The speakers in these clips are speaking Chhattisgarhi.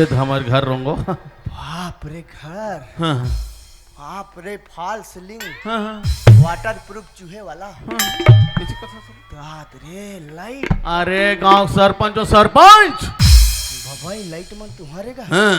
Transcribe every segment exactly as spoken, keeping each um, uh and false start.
ये तो हमार घर रोंगो। बाप रे घर। हाँ, हाँ। बाप रे, फॉल सीलिंग। हाँ, हाँ। वाटर प्रूफ चूहे वाला। हाँ। दाद रे लाइट। अरे गांव सरपंच हो सरपंच। बाबा, ये लाइट मन तुम्हारे का? हाँ।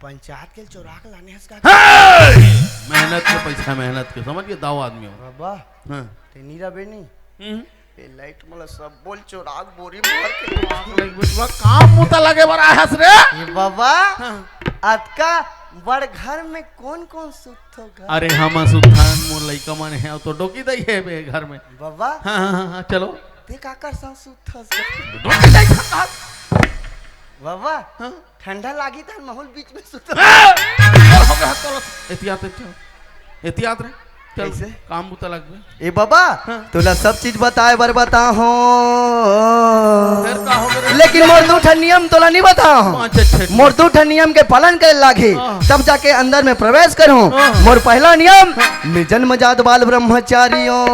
पंचायत के चोरा के लाने हस का? हे! मेहनत के पैसा, मेहनत के, समझ गए, दाऊ आदमी हो। बाबा, हाँ। ते नीरा बेनी। हम्म। ए लाइट मला सब बोल चोराक बोरी मार के। देख बेटवा, काम मुता लगे बर आयस रे। ए बाबा, हाँ। अतका बड़ घर में कौन कौन सुत हो घर? अरे हम सुथान, मोर लइका मन हे, तो डोकी दई हे बे घर में। बाबा। हाँ, हाँ, हाँ, हाँ, चलो। ते काकर संग सुत हस? डोकी दई खा। बाबा। हाँ। ठंडा लागी त महूल बीच में सुत। ए! हो गया, चलो। एहतियात, एहतियात। एहतियात रे। चल, कैसे? काम बुता लगबे। ए बाबा, हाँ। तोला सब चीज बताए बर बताहूँ। फिर का हो गया? लेकिन मोर दू ठन नियम तोला नहीं बताहूँ। अच्छा, अच्छा, अच्छा। मोर दू ठन नियम के पालन करे लागी, हाँ। तब जाके अंदर में प्रवेश करूँ। हाँ। मोर पहला नियम, हाँ। मैं जन्मजात बाल ब्रह्मचारी हूँ।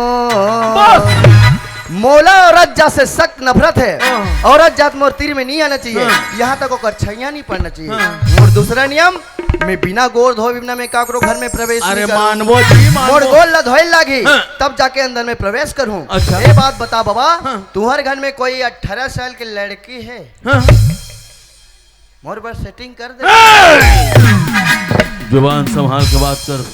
बस। मोला औरत जात से सख्त नफरत है। हाँ। औरत जात मोर तीर में नहीं आना चाहिए। हाँ। यहाँ तक ओकर छैया नहीं पड़ना चाहिए। हाँ। मोर दूसरा नियम, मैं बिना गोड़ धोए बिना मैं काकरो घर में प्रवेश अरे नहीं करूँ। मानबो जी, मानबो। मोर गोड़ ला धोए लागी, हाँ। तब जाके अंदर में प्रवेश करूँ। अच्छा। ये बात बता बाबा, हाँ। तुम्हारे घर में कोई अठारह साल की लड़की है? हाँ। मोर बर सेटिंग कर दे। ए! जुबान संभाल के बात कर।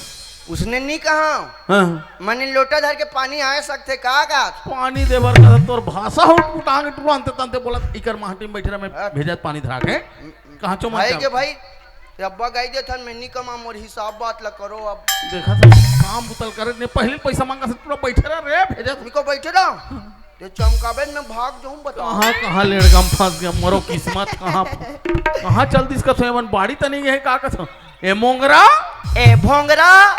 उसने नहीं कहा। हाँ। मने लोटा धर के पानी आए सकते का का? पानी देबर का तोर भाषा हो, टांग टुरा अंते तंते बोलत, इकर माटी में बैठे रह, मैं हाँ। भेजत पानी धरा के। कहाँ चो मन भाई जाओ? के भाई, ये अब्बा गाई दे थन, मैं नहीं कमा, मोर हिसाब बात ला करो अब। देखा था, काम बुतल करे ने, पहले पैसा मांगा से पूरा बैठे रह रे, भेजत। निको बैठे रह। ये चमकाबे न भाग जाऊं, बता। कहाँ, कहाँ लेड़गा में फंस गया, मरो किस्मत, कहाँ, कहाँ चल दिस कथो, एमन बाड़ी त नहीं गए, का कथो? ए मोंगरा? ए भोंगरा?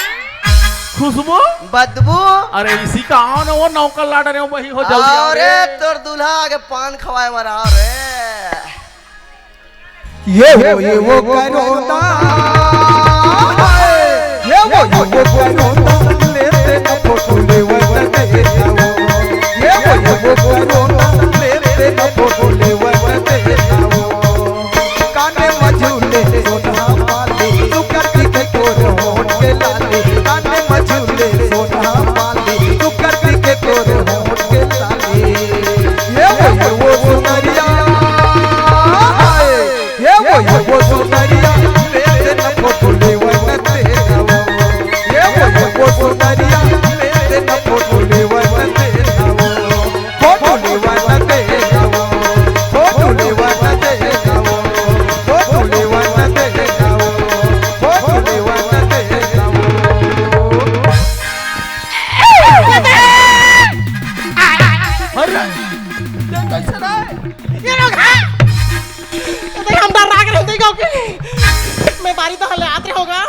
खुशबू? बदबू? अरे इसी का आओ ना, वो नौकर लाड रहे हो, वही हो, जल्दी आओ अरे रे। तोर दूल्हा आगे पान खवाए बर आओ रे। ये वो, ये वो करोना। ये वो, ये वो करोना। लेते न फोटो लेवल देता वो। ये वो, ये वो करोना। लेते न फोटो लेवल देता वो। काने मझुले सोना पाली, तू कर दी के तोर होठ के लाली। काने मझुले सोना पाली, तू कर दी के तोर होठ के लाली। ये वो, ये वो सुनरिया। ये वो, ये वो सुंदरिया, लेते न फोटो लेवन तेरा वो। ये वो, ये वो सुंदरिया, लेते न फोटो लेवन तेरा वो। फोटो लेवन तेरा वो। फोटो लेवन तेरा वो। फोटो लेवन तेरा वो। फोटो लेवन तेरा वो। अरे, ये कैसे रहा है? ये लोग हैं। तो हम डर रहा, रहते गाँव के। मैं बारी तो हल्ले आते होगा।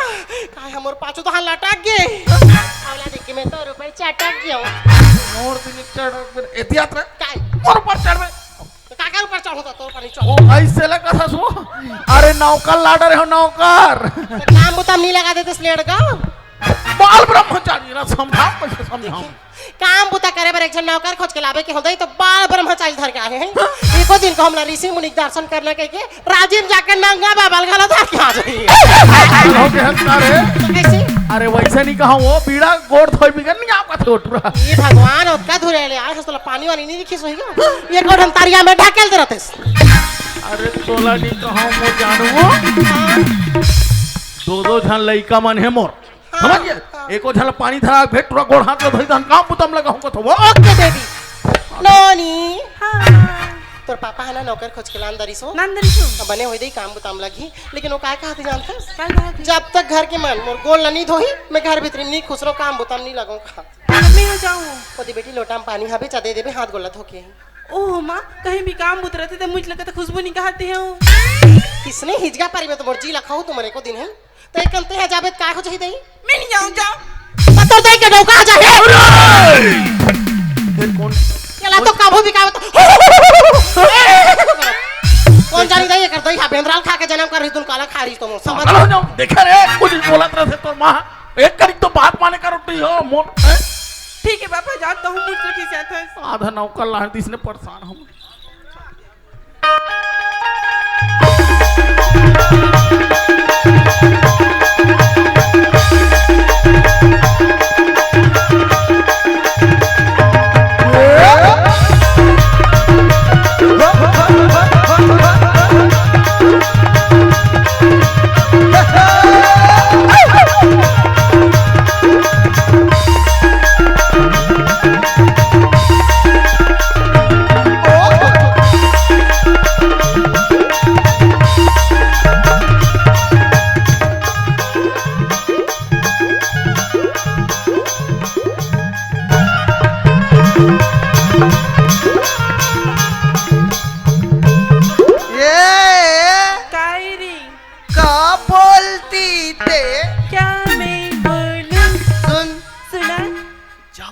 काय हमर पाछू तो हल्ला अटक गए। अवला देख के मैं तो ऊपर चटक गया हूँ। मोर दिन चढ़, एहतियात रे। काय? मोर ऊपर चढ़ में। तो काकर ऊपर चढ़ो तो तोर पर नहीं चढ़ो। ओ, ऐसे लगा था सो। अरे नौकर लाडर हो नौकर। तो काम बुता नहीं लगा देते स्लेड का। बाल ब्रह्मचारी ला समझाओ, कैसे समझाओ? काम बुता करे बर एक झन नौकर खोज के लाबे के होदई तो बाल ब्रह्मचारी धर के आए हैं। एको दिन को हमला ऋषि मुनि के दर्शन करना कह के राजिम जाके नंगा बाबल घलो धर के आ जाई। हो गया का रे? तो कैसे? अरे वैसे नहीं कहा, वो बीड़ा गोड़ धोई बिगन नहीं आपका थोटुरा। ये भगवान, ओतका धुरे ले आए हस, तोला पानी वानी नहीं दिखिस होई का? ये गोड़ हम तारिया में ढकेल दे रहते। अरे तोला नहीं कहा, वो जानू वो। हाँ। दो दो झन लइका मन है मोर। हाँ, समझ गए? हाँ। एको झन पानी धरा, भेट टुरा गोड़ हाथ ल धोई दहन, काम बुता म लगा हूँ कथो वो। ओके बेबी। नोनी। हाँ। तोर पापा है ना नौकर खोज के लान दरिस हो। लान दरिस हो। अब बने होई दे काम बुता म लगी, लेकिन वो काय कहत हे जानथस? काय कहत हे? जब तक घर के मन मोर गोड़ ल नहीं धोही, मैं घर भीतरी म नहीं खुसरो, काम बुता म नहीं लगो कहा। मम्मी हो जाओ। ओदी बेटी लोटा म पानी हबे, चा दे देबे, हाथ गोड़ ल धो के। ओह माँ, कहीं भी काम बुत रहते तो मुझ लगता खुशबू नहीं कहते हो। किसने हिजगा पारी में तो मोर जी लखाऊ तुम्हारे को दिन है। तै कनते ह जाबे त काय हो जाही दई? मैं नहीं जाऊँ, जाओ। पत्थर दई के डौका आ जाही। अरे! ये कौन? ये ला तो काबू भी काबू तो। कौन जानी दई, एकर दई हा बेंदराल खा के जनम कर रही, तुम काला खा रही तुम। समझ? पागल हो जाओ, देखा रे, कुछ बोलत रहे तोर माँ। एक करी तो बात माने करो टी हो, मोर, हैं? ठीक है पापा, जाता हूँ, मुझसे खिसियात है। आधा नौकर लान दिस ने परेशान हम।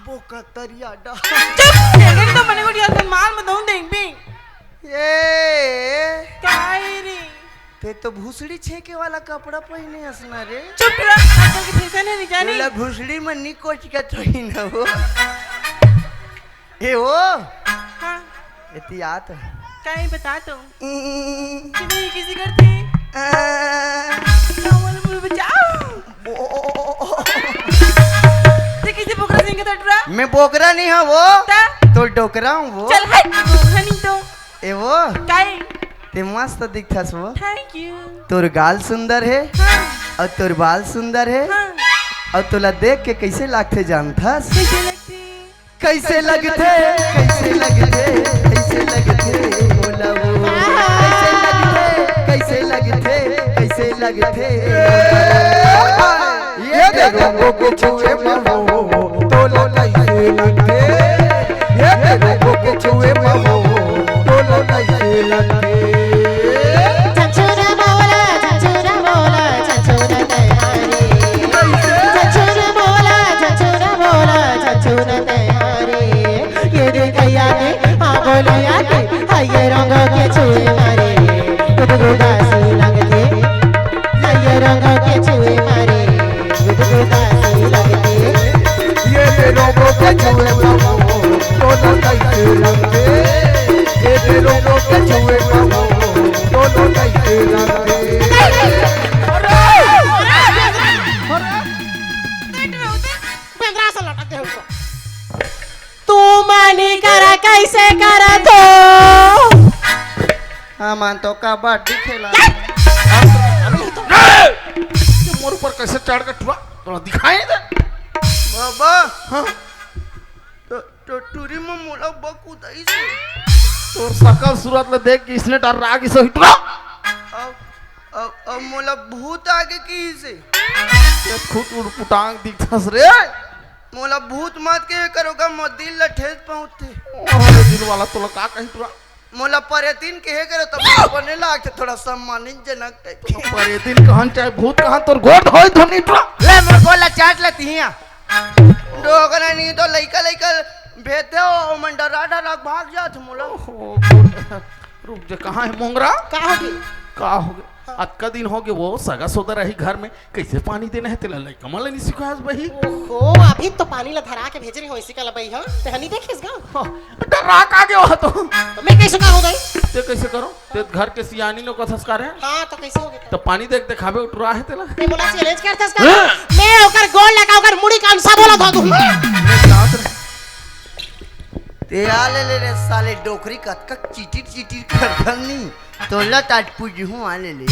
पोका तरिया डा। चुप! तेरे तो मने को यार माल में दऊं देख भी। ए, काय रे? ते तो भूसड़ी छेके वाला कपड़ा पहिने हस ना रे। चुप रह, आजकल के फैशन हे, नहीं जाने। तोला भूसड़ी में नी कोच के थोड़ी ना हो। ए हो। हाँ। एती आत। काय बता तो। ई। किसी, किसी करते। आ। क्या बोल, बोल, बचाओ। बो। ते किसी बोकरा सिंह का टटरा? मैं बोकरा नहीं हूँ वो। ता? तो डोकरा हूँ वो। चल हट, बोकरा नहीं तो। ए वो। काय? ते मस्त दिखथस वो। Thank you। तोर गाल सुंदर हे। हाँ। अउ तोर बाल सुंदर हे। हाँ। अउ तोला देख के कइसे लागथे जानथस? कइसे लगथे? कइसे लगथे? कइसे लगथे? कइसे लगथे? बोला वो। हाँ। कइसे लगथे? कइसे लगथे? कइसे लगथे? ये देखो वो के छुए में वो, तोला कइसे लगथे? ये देखो वो के छुए में वो, तोला कइसे लगथे? छछुर बोला, छछुर बोला, छछुर तैयारी। छछुर बोला, छछुर बोला, छछुर तैयारी। ये रे गैया के, हाँ बोलिया के, हाँ ये रंग के छुए मारे, गुदगुदा सी लगथे। हाँ ये रंग के छुए मारे, गुदगुदा सी लगथे। ये रे रंग के छुए मारे, दोनों कैसे लगथे? ये रे रंग के छुए मारे, दोनों कैसे लगथे? बेंदरा से लटक गए उसको। तू मानी करा कैसे करा तो? हाँ, मान तो कबड्डी खेला। अरे, ये मोर ऊपर कैसे चढ़ के टुरा? तोला दिखाई दे। बाबा। हाँ। तो, तो टुरी में मोला बकुदाई से। तोर सकल सूरत ले देख के इसने डर रहा कि सही टुरा। अब, अब, अब मोला भूत आगे की से। ये खुद उड़पुटांग दिखथस रे। मोला भूत मत के करो गा, मोर दिल ला ठेस पहुंचथे। अरे दिल वाला तोला का कही टुरा? मोला परेतिन कहे करो, तब मोला बने लागथे थोड़ा सम्मानित जनक टाइप। परेतिन कहन चाहे भूत कहन, तोर गोड़ धोई धुनी टुरा। ले मोर गोड़ ला चाट लेती हिया। डोकरा नहीं तो लइका लइका भेजते हो, मन डरा डरा भाग जात मोला। ओहो, रुक जा, कहाँ है मोंगरा? का होगे? का होगे? हाँ। अतका दिन होगे वो सगा सोदर रही घर में, कैसे पानी देना है तेला लइका मन ला नहीं सिखायस बही। ओहो, अभी तो पानी ला धरा के भेज रही हो, इसी का लबई हो, ते हनी देखिस गा? हाँ, डरा का गयो हो तो। तो मैं कैसे का हो गई? ते कैसे करो? ते घर के सियानी नो कथस का रे? हाँ, तो कैसे हो गया? तो पानी देख देखाबे उठरा है तेला। ते मोला चैलेंज करथस का? हाँ। मैं ओकर गोड़ लगा, ओकर मुड़ी कांसा बोला था तू। ते आ ले ले रे साले डोकरी कतका चिटिर चिटिर करथन नी। तोला टाट पूजहूँ आ ले ले।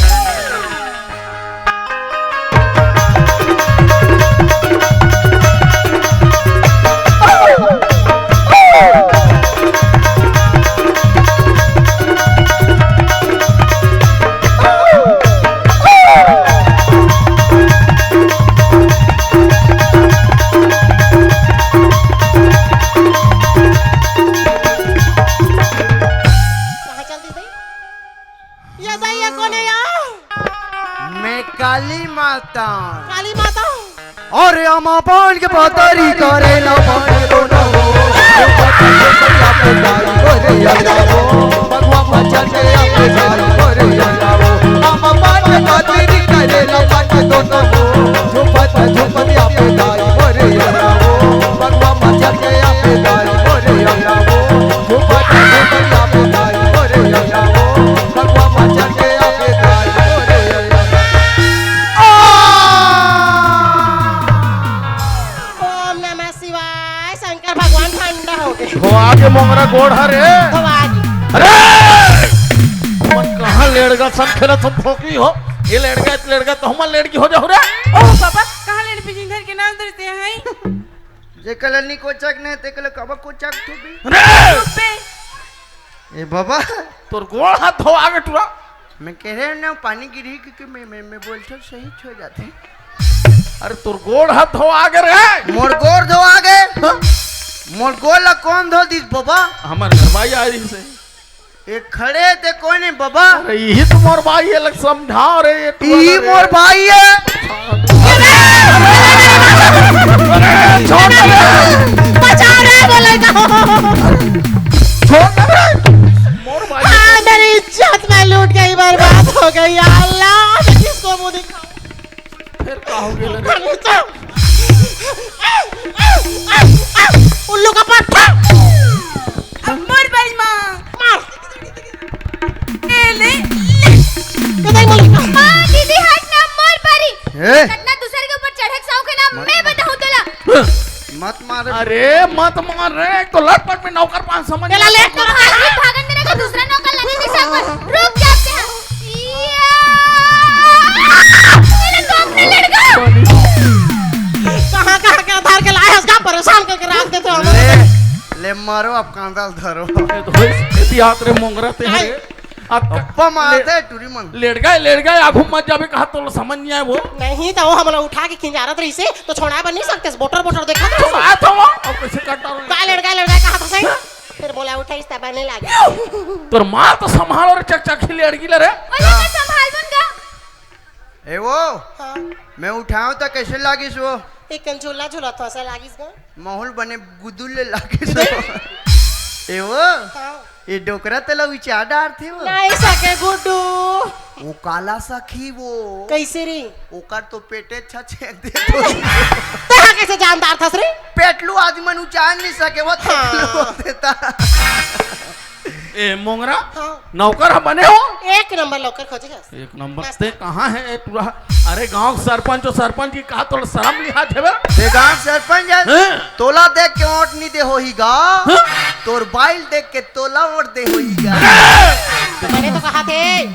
कहाँ चल दी भाई? ये दाई, ये कोन हे यार? मैं काली माता। काली माता? अरे आमा पान के पातरी करे ना पान के दोना हो। भगवा मचा के आपे गाई, अरे आमा पान के पातरी करे ना पान के दोना हो। झुपत झुपत आपे गाई, अरे भगवा मचा के आपे गाई, अरे झुपत झुपत आपे गाई, अरे भगवा मचा के आपे गाई, अरे ओम नमः शिवाय, शंकर भगवान ठंडा हो गए। धोआ के मोंगरा गोड़ हरे। धोआ के। अरे! मन कहाँ लेड़गा सन खेलत हो भोकी हो? ये लेड़गा, ये लेड़गा तो हम लेड़की हो जाओ रे। ओ पापा, कहाँ लेड़ पिजिन धर के नाच धरते हैं? जे कलनी कोचक ने, ते कल कब कोचक तू भी? अरे! चुप बे। ए बाबा। तोर गोड़ हाथ धोआ के टुरा। मैं कह रहे ना, पानी गिरी क्योंकि मैं, मैं, मैं बोलता सही हो जाते। अरे तोर गोड़ हाथ धोआ गे रे। मोर गोड़ धोआ गे? हाँ? मोर गोड़ ला कौन धो दिस बाबा? हमार घरवाई आ रही से। एक खड़े ते कोई नहीं बाबा। अरे यही तो मोर भाई है, लग समझाओ रे, ये टुरा यही रे। मोर भाई है। अरे छोड़ दे। छोड़ ना रे। मोर भाई। हाँ, मेरी इज्जत मैं लूट गई, बर्बाद हो गई। या अल्लाह, मैं किसको मुंह दिखाऊं? फिर का हो गया रे? उल्लू का पट्टा। अब मोर बारी माँ। मार। ए, ले, ले। ये नहीं बोली। हाँ, दीदी, हट ना, मोर बारी। ए? कतना दूसर के ऊपर चढ़े के शौक है ना, मैं बताऊँ तोला। मत मार। अरे, मत मार रे, तो लटपट में नौकर पान समझ तेला ले। तो भाग, भागन देना का दूसरा नौकर लाने के साथ में। रुक जाते हैं। या! मेरे बाप ने लड़का। कहाँ, कहाँ के आधार के लाए, उसका परेशान करके रख देते हो। ले, ले मारो, अब कांदा धरो। ये तो होई, इतिहास रे मोंगरा ते हरे। अप्पा मारते ले-, टूरी मन। लेट गए, लेट गए, आगू मत जाबे, कहा तो समझ नहीं आए वो। नहीं तो वो हमला उठा के खिंजारत रही से, तो छोड़ा बन नहीं सकते, बोटर बोटर देखा तो। तो बात हो, अब कैसे काटा रो? का लेट गए, लेट गए, कहा तो सही। फिर बोला उठाइस, तब आने लागे। तोर माँ तो संभालो रे, चकचकी लेड़गी ले रे। ओए, तो संभाल बन गा। ए वो, हाँ। मैं उठाऊं तो कैसे लागिस वो? एक कन झूला झूला तो ऐसा लागिस गा। माहौल बने गुदुल ले लागिस वो। ए वो, हाँ। ये डोकरा तला विचार डारथे वो। नहीं सके गुड्डू। वो काला सखी वो। कैसे रे? ओकर तो पेटे छछेक दे तो। तेहा कैसे जानदार थस रे? पेटलू आदमी मन उचार नहीं सके, वो हाँ। थेकलू देता। ए मोंगरा, हाँ। नौकर ह बने हो? एक नंबर नौकर खोजे हस। एक नंबर। मस्त। ते कहाँ है ए टूरा? अरे गांव के सरपंच और सरपंच की कहा तोला शर्म लिहाज है बे? ते गांव सरपंच है? हैं? तोला देख के वोट नहीं दे होही गा। हैं? तोर बाइल देख के तोला वोट दे होही गा। तो मैंने तो कहा थे,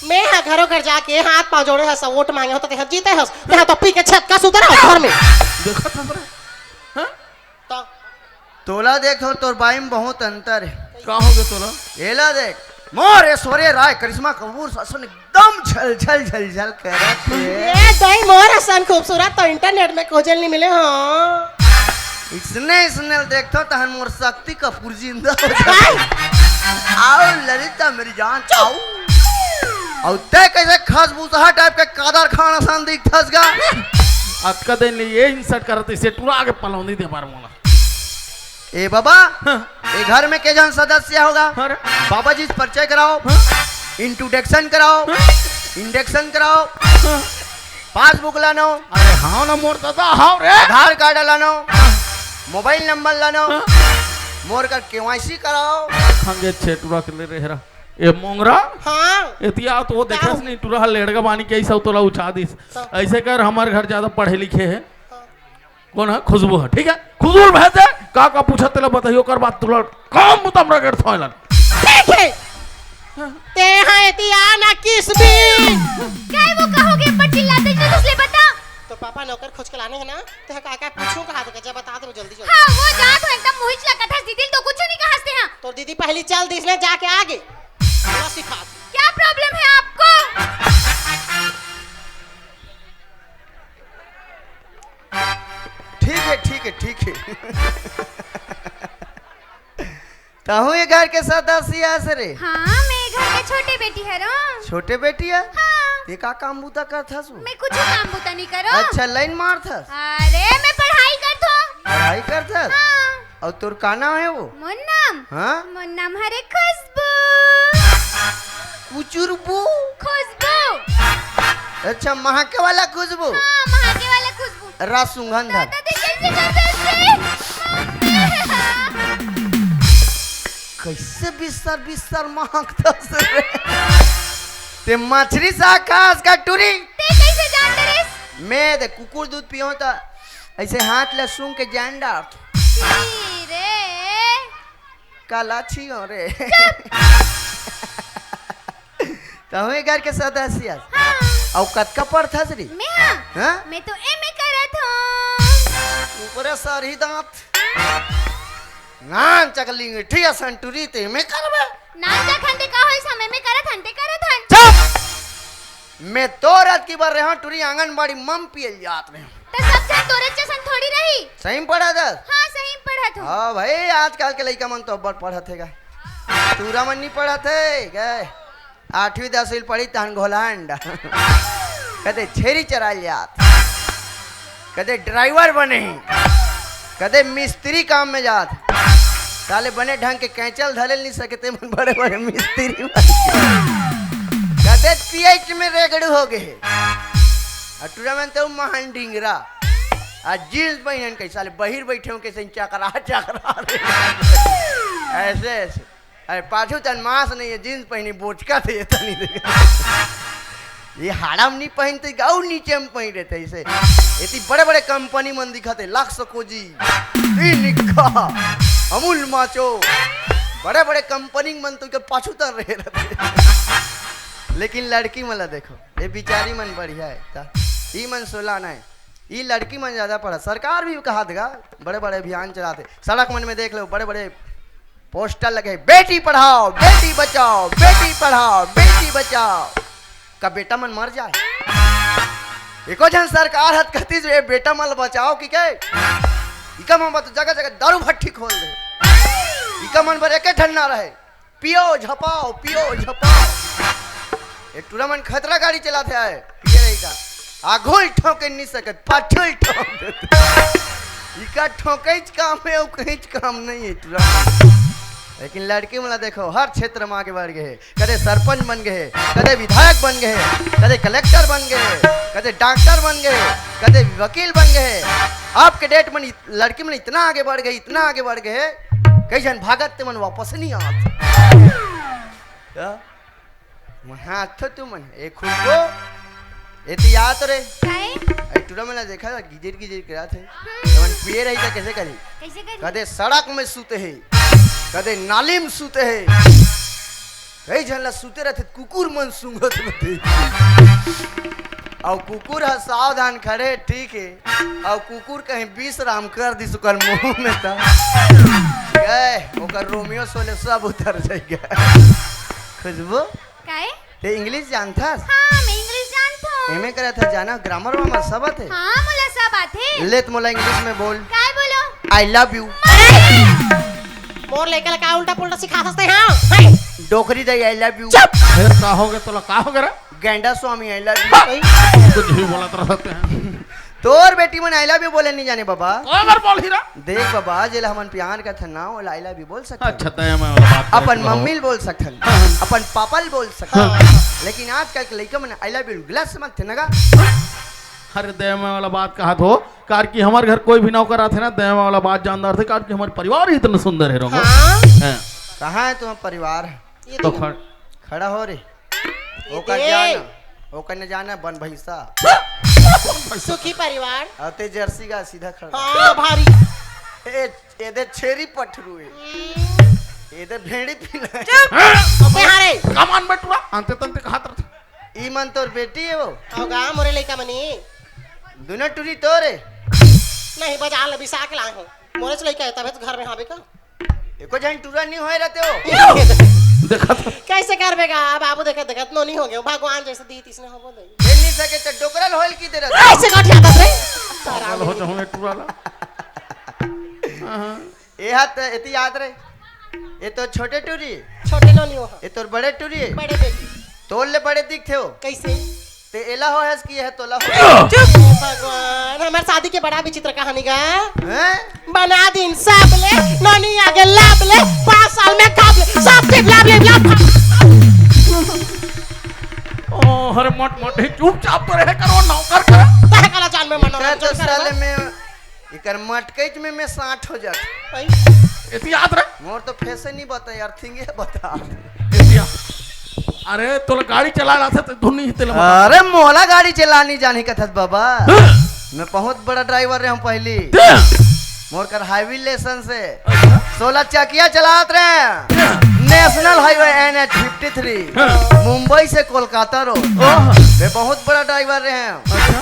मैं हा घरों घर जाके हाथ पांव जोड़े हस, वोट मांगे हो तो ते हा जीते हस, ते हा तो पी के छत का सुते रहो घर में। देखा था बे? हैं? तो तोला देख, तोर, तोर बाई में बहुत अंतर है। का हो गया तोला? एला देख, मोर ऐश्वर्या राय, करिश्मा कपूर असन एकदम झलझल झलझल करत हे। ए दाई, मोर असन खूबसूरत तो इंटरनेट में खोजल नहीं मिले हो। इसने, इसने देखथो तहन मोर शक्ति कपूर जिंदा हो जाए। आओ ललिता मेरी जान, आओ। अउ ते कैसे खसबूसहा टाइप के कादर खान असन दिखथस गा? अतका दिन ले ये इंसल्ट करत, इसे टूरा आगे पलौनी दे बार मोला। ए बाबा, हाँ। ए घर में के जन सदस्य होगा? हाँ रे। बाबा जी से परिचय कराओ, हाँ। इंट्रोडक्शन कराओ, हाँ। इंडक्शन कराओ, हाँ। पासबुक लानो। अरे हाँ ना मोर दादा, हाँ रे। आधार कार्ड लानो, मोबाइल नंबर लानो, हाँ। मोर कर केवाईसी कराओ। हंगे छेटुरा के ले रे हेरा। ए मोंगरा, हाँ। एतिया तो वो देखस नहीं, टूरा लेड़गा बानी के ऐसा तोला उछा दिस। हाँ। ऐसे कर, हमारे घर ज्यादा पढ़े लिखे है। हाँ। कौन है? खुशबू है, ठीक है? खुशबू भेज दे, का का पूछत तेला बताइयो, ओकर बाद तुला काम मुतम रगड़ थोइलन। ठीक है। तेहा एती आ ना किसबी। काय वो कहोगे पर चिल्लाते नहीं, दूसरे बता। तो पापा नौकर खोज के लाने हैं ना, तेहा का का पूछूं कहा तो जब बता दो जल्दी जल्दी। हाँ, वो जा तो एकदम मुहिच लगत हस दीदी, तो कुछ नहीं कहस तेहा। तो दीदी पहली चल दी इसने जाके आगे। थोड़ा सिखा। क्या प्रॉब्लम है आपको? ठीक है, ठीक है, ठीक है। तहूँ ये घर के सदस्य आस रे? हाँ, मैं घर के छोटे बेटी हरों। छोटे बेटी है? हाँ। ये का काम बूता करथस वो? मैं कुछ काम बूता नहीं करों। अच्छा, लाइन मारथस? अरे, मैं पढ़ाई करथों। पढ़ाई करथस? हाँ। अउ तोर का नाम है वो? मोर नाम? हाँ? मोर नाम हरे खुशबू। कुचुरबू? खुशबू। अच्छा, महके वाला खुशबू? हाँ, महके वाला खुशबू। रा सुंघन धर। दादा, ते कैसे कर सकते? कैसे बिस्तर बिस्तर महकथस रे? ते मछरी सा खास का टूरी? ते कैसे जान डरेस? मैं दे कुकुर दूध पियों त ऐसे हाथ ले सूंघ के जान डार। छी रे। काला छियो रे। चुप। तहूँ ए घर के सदस्य हस। हाँ। अउ कतका पढ़थस रे? मैं हाँ? हाँ? मैं तो एमए करत हूँ। ऊपरे सरही दांत। नान चकलिंग, ठीक है, संटूरी ते एमए करबे। नान चखन ते का होइस, हम एमए करत हन, ते करत हन। चुप! मैं तो रात की बार रहा टूरी आंगनबाड़ी मम पियल जात रहे। त सब झन तोरे जैसन थोड़ी रही। सही में पढ़त हस? हाँ, सही में पढ़त हूँ। हाँ भाई, आजकल के लइका मन तो अब्बड़ पढ़त हे गा। तूरा मन नहीं पढ़त हे, गए। आठवीं दसवीं पढ़ी तहन घोला अंडा। कदे छेरी चरायल जात, कदे ड्राइवर बने ही, कदे मिस्त्री काम में जात। साले बने ढंग के कैंचल धरे नहीं सके, ते मन बड़े बड़े मिस्त्री मन। कते पीएच में रेगड़ू हो गए। अउ टुरा मन तो महान डिंगरा। आ जींस पहिनन कई साले बहिर बैठे हो, कैसे चकरा चकरा रहे। ऐसे ऐसे। अरे पाछू तन मांस नहीं है, जींस पहिनी बोचका थे ये तनी देख। ये हाड़ा में नहीं पहनते, गाँव नीचे में पहन रहते ऐसे। इतनी बड़े बड़े कंपनी मन दिखाते, लक्स कोजी, इनिका, अमूल माचो, बड़े बड़े कंपनी मन तो के पाछू तर रहे रहते। लेकिन लड़की मन ला देखो, ये बिचारी मन बढ़िया है, ता ई मन सोला नहीं। ई लड़की मन ज्यादा पढ़ा, सरकार भी कहा देगा, बड़े बड़े अभियान चलाते, सड़क मन में देख लो, बड़े बड़े पोस्टर लगे, बेटी पढ़ाओ, बेटी बचाओ, बेटी पढ़ाओ, बेटी बचाओ। का बेटा मन मर जाए? एको झन सरकार हत कहती जो ये बेटा मन ल बचाओ कि के? इका मन बर तो जगह जगह दारू भट्टी खोल दे। इका मन बर एके ठन ना रहे, पियो झपाओ, पियो झपाओ। ये टूरा मन खतरा गाड़ी चलाते आए, पिए रही का। आघुल ठोके नहीं सकत, पाछुल ठोक देते। इका ठोकइच काम है, अउ कहींच काम नहीं है टूरा मन। लेकिन लड़की मन ला देखो, हर क्षेत्र में आगे बढ़ गए। कदे सरपंच बन गए, कदे विधायक बन गए, कदे कलेक्टर बन गए, कदे डॉक्टर बन गए, कदे वकील बन गए। आपके डेट में इत-, लड़की मन इतना आगे बढ़ गए, इतना आगे बढ़ गए, कई झन भागत ते मन वापस नहीं आत। हाँ? वहाँ तो तू मन, ए खुलबो, ए तो याद रे। काहे? ए टूरा मन ला देखा, गिजिर गिजिर करत हे। हम्म। जवन पिए रही त कैसे करी? कैसे करी? कदे सड़क में सूते हे, कदे नाली में सूते हे। कई झन ला सूते रहते, कुकुर मन सूंघत रहते। अउ कुकुर ह सावधान खड़े, ठीक है। अउ कुकुर कहीं विश्राम कर दिस ओकर मुंह में त। गए, ओकर रोमियो सोले सब उतर जाएगा। खुशबू, काहे? ते इंग्लिश जानथस? हाँ, मैं इंग्लिश जानथों। एमे करत ह जाना, ग्रामर वामर सब आथे? हाँ, मोला सब आथे। ले त मोला इंग्लिश में बोल। काय बोलो? I love you। मोर लइका ला का उल्टा पुल्टा सिखाथस ते, हाँ? हाय। डोकरी दई, I love you। चुप। फिर का होगे तोला, का होगे रे? गैंडा स्वामी, I love you। कुछ भी बोलत रहते हैं। तोर बेटी मन I love you बोले नहीं जाने बाबा। काबर बोलही रा? देख बाबा, जेला हमन प्यार करथन ना, ओला I love you बोल सकथन। अच्छा, तय मैं वाला बात अपन करत हूँ। मम्मी ल बोल सकथन, हाँ। अपन पापा ल बोल सकथन। हाँ। लेकिन आजकल के लइका मन I love you गलत समझथे ना गा। अरे, दया में वाला बात कहत हो, कार कि हमर घर कोई भी नौकर आथे ना, दया में वाला बात जानदार थे, कार कि हमर परिवार ही इतना सुंदर है, रोंगो। हाँ। हैं। कहाँ है तुम्हारा परिवार? ये तो देखो। खड़-, खड़ा हो रे। ये ओकर देख। जाना, ओकर ने जाना बन भैंसा। सुखी परिवार। अउ ते जर्सी गा सीधा खड़ा। हाँ, भारी। ए, ए दे छेरी पठरू है। हम्म। ए दे भेड़ी पीला है। चुप। ओके, हाँ रे। कमान बटुआ, अंते तंते कहा तरत। ई मन तोर बेटी हे वो? अउ गा मोरे लइका मनी। दुनो टूरी तोरे? नहीं, बजार ले बिसा के लाए हूँ। मोरेच लइका हे, तभे तो घर में हावे का। एको झन टूरा नहीं होए रहते हो। देखा तो। कैसे करबे गा? बाबू देखत देखत नोनी हो गए, भगवान जैसे दी तीसने हो बोले। ये नहीं सके तो डोकरल होल की दे रहते। ऐसे गठिया दस रे। पागल हो जाऊँ मैं टूरा ला। हाँ, हाँ। ए हाथ एती याद रे। ए तो छोटे टूरी। छोटे नोनी हो। ए तोर बड़े टूरी। बड़े बेटी। तोर ले बड़े दिखथे हो। कैसे? ते एला हो हस कि यह तोला हो? चुप। भगवान, हमार शादी के बड़ा विचित्र कहानी गा। हैं? बना दिन सब ले, नोनी आगे लब ले, पाँच साल में कब ले, सब टिप लब ले, लब। ओ, हर मट मट ही चुपचाप तो रहे करो, नौकर कर। तह काला जान में मनो इतना तो रंजन कर साले बा। में एकर मटकैत में मैं साठ हो जात। भाई। एती याद रे? मोर तो फैशन नहीं बता यार, थिंगे बता। एती याद। अरे, तोला गाड़ी चला रहा था, तो धुन नहीं तेला बता। अरे, मोला गाड़ी चलानी जानी कथस बाबा। हाँ। मैं बहुत बड़ा ड्राइवर रहे हूँ पहली। हाँ। मोर कर हाईवे लाइसेंस है। अच्छा। सोलह चकिया चलात रहे। हाँ। National highway NH fifty three। हाँ। मुंबई से कोलकाता रोड। ओह। मैं बहुत बड़ा ड्राइवर रहे हूँ। अच्छा।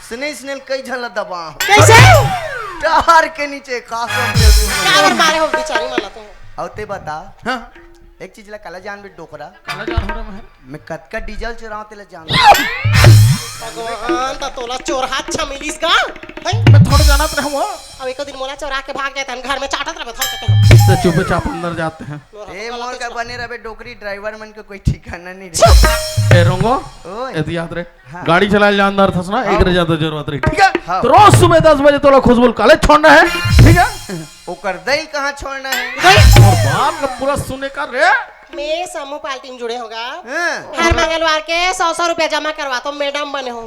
स्नेह, स्नेह कई झन ला दबा। कैसे? टार के नीचे कासम में तू। काबर मारे हो बिचारी मन ला तो। अउ ते बता। हाँ। एक चीज ला काला जान बे डोकरा। काला जान हो रहा मैं। मैं कतका डीजल चोराव तेला जान। भगवान, त तोला चोरहा अच्छा मिलिस गा। हैं? मैं थोड़ा जानत रहे हूँ। अब एको दिन मोला चोरा के भाग जाए, तहन घर में चाटत रहबे, थोड़ा कहते हैं। तो चुपचाप अंदर जाते हैं। ए, मोर का बने रहे डोकरी, ड्राइवर मन के कोई ठिकाना नहीं रहे। ए, रोंगो, ओए। एती याद रे। हाँ। गाड़ी चलाए जानदार थस ना, हाँ। एकरे ज्यादा जरूरत रही, ठीक है? हाँ। तो रोज सुबह दस बजे तोला खुशबू ल कॉलेज छोड़ना है, ठीक है? ओकर पर दई ल कहाँ छोड़ना है? दई। मोर बात ल पूरा सुने कर रे। मैं समूह पार्टी में जुड़े हों गा। हाँ। हर मंगलवार के सौ सौ रुपया जमा करवाथों, मैडम बने हों।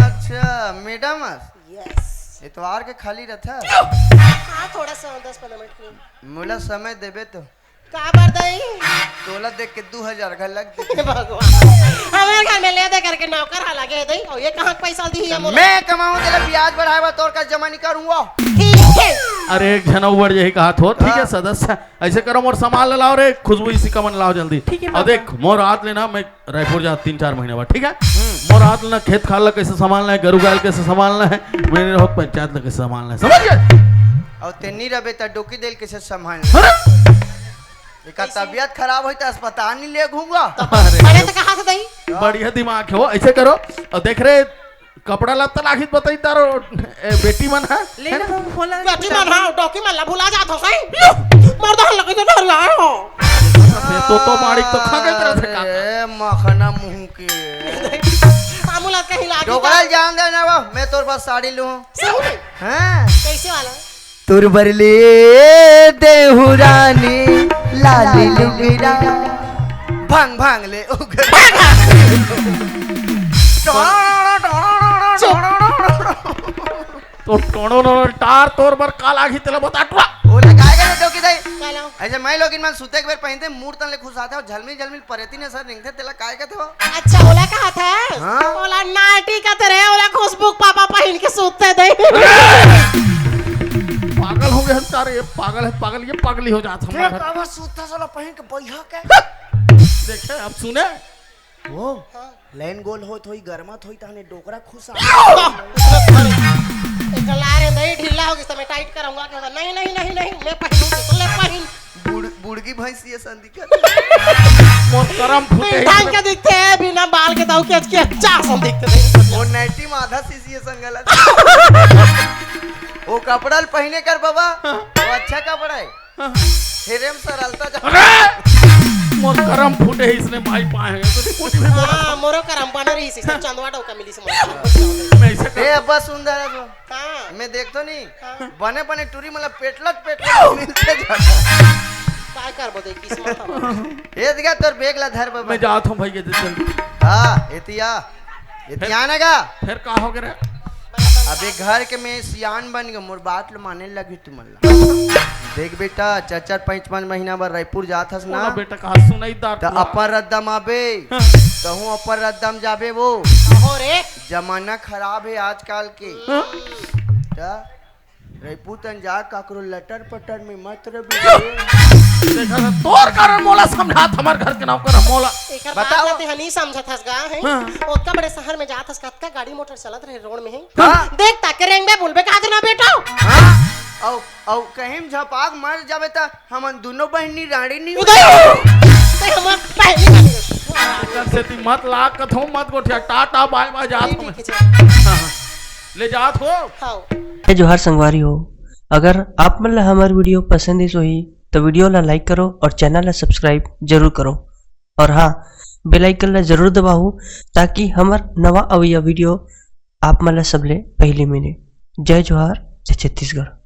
अच्छा, मैडम अस? यस। इतवार के खाली रहिथे? हाँ, थोड़ा सा दस पंद्रह मिनट के लिए। मोला समय देबे तो। काबर दई? तोला देख के दू हजार घर लग देते। भगवान, हमर घर में ले दे करके नौकर हा लगे दई, अउ ये कहाँ के पैसा दिही ये मोला? मैं कमाहूँ, तेला ब्याज बढ़ाए बर तोर कस जमा नहीं करूँगा। ठीक है। अरे एक झन अउ बढ़ जाही कहाथों, ठीक है हाँ। सदस्य, ऐसे करो मोर सामान ला लाओ रे, खुशबू इसी का मन लाओ जल्दी। ठीक है अउ बाबा। देख मोर हाथ ले ना, मैं रायपुर जा तीन चार महीना बाद, ठीक है? हम्म। मोर हाथ ले ना खेत खार ला कैसे संभालना है, गरू गाय ल कैसे संभालना है, मैं नहीं रहो पंचायत ला कैसे संभालना है, समझ गए? अउ तें नहीं रहबे त डोकी दई ल कैसे संभालना है? हाँ? एकर तबियत खराब होई त अस्पताल नहीं ले घूँगा। अरे। बड़े तो कहाँ से दई? बढ़िया दिमाग है वो, ऐसे करो। अउ देख रे, कपड़ा लत्ता लागही त बताही तारो, ए, बेटी मन ह। ले ना, हम फोन लगा के बेटी मन ह, डोकी मन ला भुला जाथो सही। मर्दान लगे तो डर लाए हो। तो, तो माड़िक तो खा गए तरह से का। अरे, मखना मुँह के। आमू ला कहीं लागी डोकरा का? ल जान दे ना वो, मैं तोर पास साड़ी लूँ। सही में? हाँ। कैसे वाला? तोर बर ले देहु रानी लाली लुगरा, भांग भांग ले उगरा। तो टोड़ो टोड़ो टार तोर बर का लागही तेला बता टुरा। ओला काय करे डोकी दई? का ला? ऐसे मैं लोगिन मन सुते के बेर पहिनते, मूड़ तन ले खुसाथे अउ झलमिल झलमिल परेती ने सर निंगथे, तेला काय कथे हो? अच्छा, ओला कहाथस? हाँ। ओला नाटी कथे रे, ओला खुशबू के पापा पहिन के सुते दई। पागल हो गए हम सारे, ये पागल है, पागल, ये पागली हो जात हम। देख, अब सुता साला पहिन के बैहा के। देखे, अब सुने। वो हाँ। लाइन गोल होत होई, गरमात होई, तहने डोकरा खुसा। एकर ला रे, नहीं ढीला होगी, समय टाइट कराऊंगा, क्या होता? नहीं, नहीं, नहीं, नहीं, मैं पहनूंगी, तो ले पहन। बुड़-, बुड़गी भैंस ये संदी मोर करम फूटे। पिंठान के दिखथे, बिना बाल के दाऊ के, के अच्छा सन दिखथे। वो नाइटी में आधा सीसी है संगला। वो कपड़ा ल पहिने कर बाबा, वो अच्छा कपड़ा है। हाँ। हेरे में सरलता जा। अरे! मोर करम फूटे है, इसने माई पाए हैं। तो कुछ भी बोला। हाँ, मोरो करम बना रही, इसने चंदवा डौका मिली से मोर। मैं इसे ए, अब्बा सुंदर है तो। हाँ। मैं देखतो नहीं। हाँ। बने बने टूरी मतलब पेटलत पेटलत मिलते जाता। काय करबो दे किस्मत हमार। ए दिखा तोर बैग ला धर बाबा। मैं जात हूँ भाई, ये जल्दी। हाँ, एतिया। एतिया आने का। फिर का हो गया रे? अबे घर के मैं सियान बन गए, मोर बात लो माने लगी तुमन ला। देख बेटा, चार चार पाँच पाँच महीना बर रायपुर जात हस ना। बोला बेटा, कहा सुनाई दार त पूरा। अपर रद्दम आबे। हाँ। तहूँ अपर रद्दम जाबे वो। हो रे। जमाना खराब है आजकल के। हाँ। त रईपुर तन जा काकरो लटर पटर में मत रबी। देखा था, तोर कारण मोला समझात हमर घर के नौकर मोला। एकर बात बताओ। ला तेहा नहीं समझत हस गा, हैं? हाँ। ओतका बड़े शहर में जात हस, कतका गाड़ी मोटर चलत रहे रोड में, हैं? हाँ। देख ताके रेंगबे बोलबे का देना बेटा? हाँ। औ, औ कहीं झपाक मर जाबे त हमन दोनों बहिनी राड़ी नहीं उदय! ते हमर बहिनी राड़ी। एकर सेती मत लाग कथों, मत गोठिया। टाटा बाय बाय जात हूँ मैं। ठीक है। हाँ, हाँ। ले जात हो। हाँ। जय जोहार संगवारी हो, अगर आप मन ला हमर video पसंद आइस होही, तो video ला like करो और channel ला subscribe जरूर करो। और हाँ, bell icon ला जरूर दबाओ, ताकि हमर नवा अवइया video आप मन ला सबले पहली मिले। जय जोहार, जय छत्तीसगढ़।